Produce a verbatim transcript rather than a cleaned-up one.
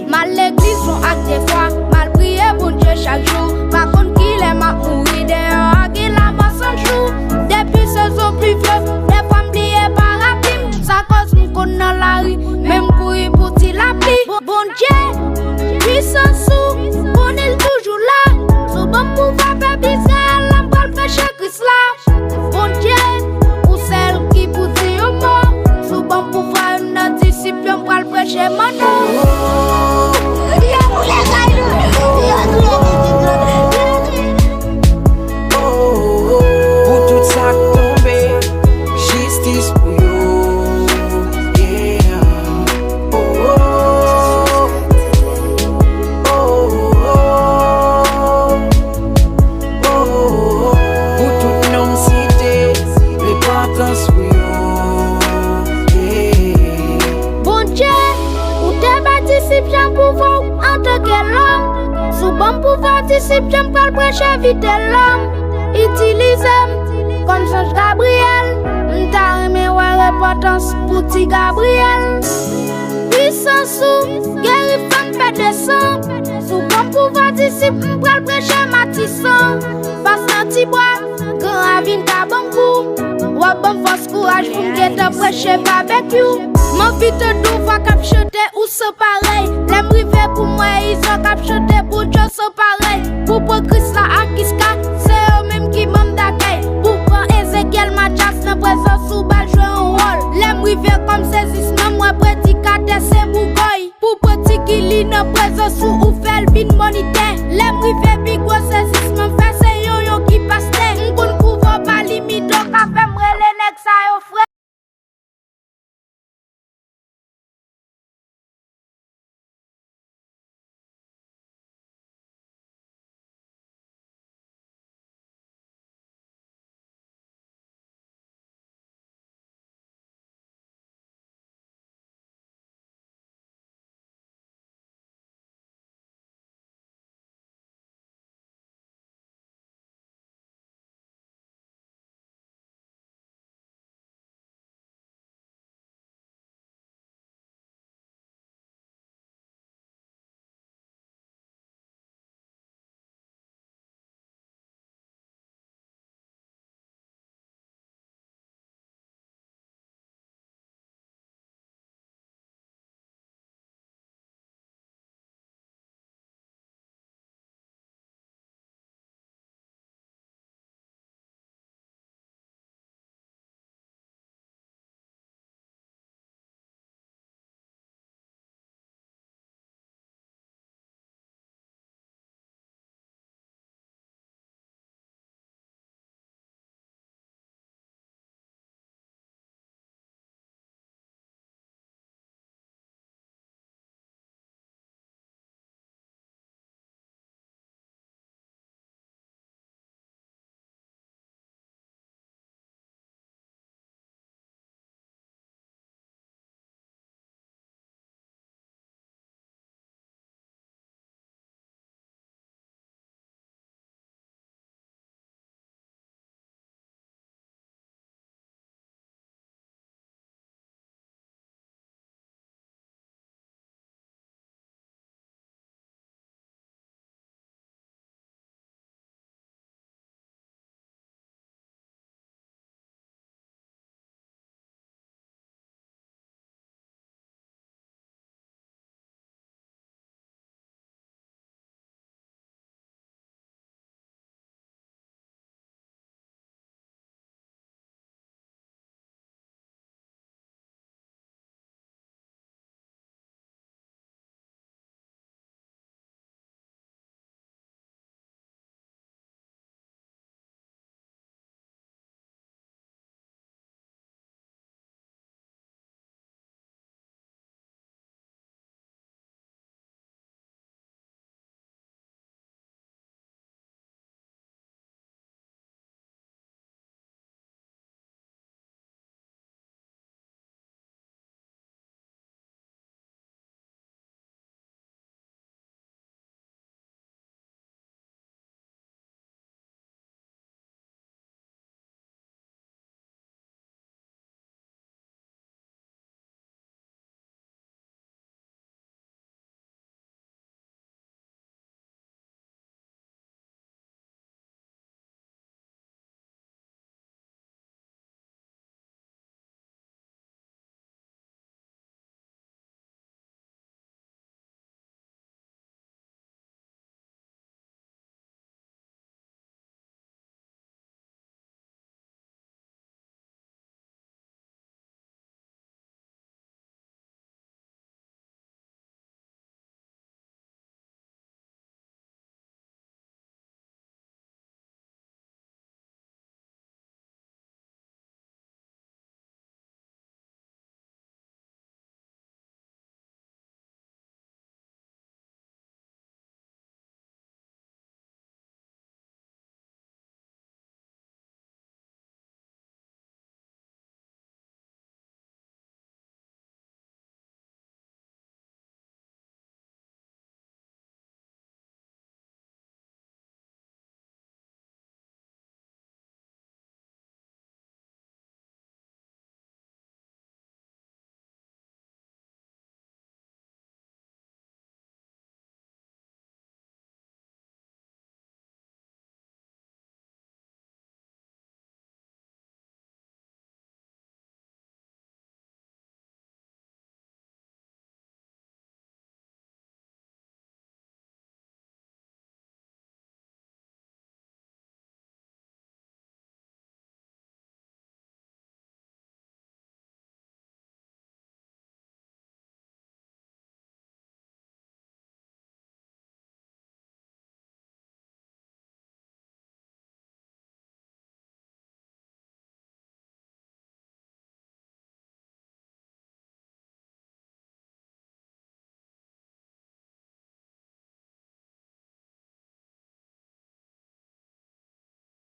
M al legliz yon ak de fwa, m al priye Bondye chak jou. Pa konn kilè m ap mouri, deyò a gen lamò san jou. Depi sezon plivye, dèfwa m bliye parapli m. Sa kòz m konn nan lari, men m kouri pou ti lapli. Bon- Bondye, pwisans ou, konnen l toujou la. Si w ban m pouvwa fè bizè a la, m pral preche Kris la. Bondye, ou sèl ki pou di yon mo. Si w ban m pouvwa youn nan disip yo, m pral preche manno. Pou tout sa k tonbe, jistis pou yo. Yeah. Oh, oh, oh, oh, oh. Pou tout non m site, repantans pou yo. Yeah. Bondye, ou te bay disip Jan pouvwa w antanke lòm. Si w ban m pouvwa disip Jan, m pral preche evite lòm. Itilize m kòm zanj Gabriyèl. M ta renmen wè repantans pou ti Gabriyèl. Pwisans ou geri fanm pède san. Si w ban m pouvwa disip, m pral preche matisan. Pas nan ti bwa, gran ravin ka ban m kou. W ap ban m fòs kouraj pou m gentan preche babekyou. M anvi tande yon vwa k ap chante ou san parèy. Lè m rive pou m wè Izo k ap chante Bondye san parèy. Pou pran Kris la ak Iska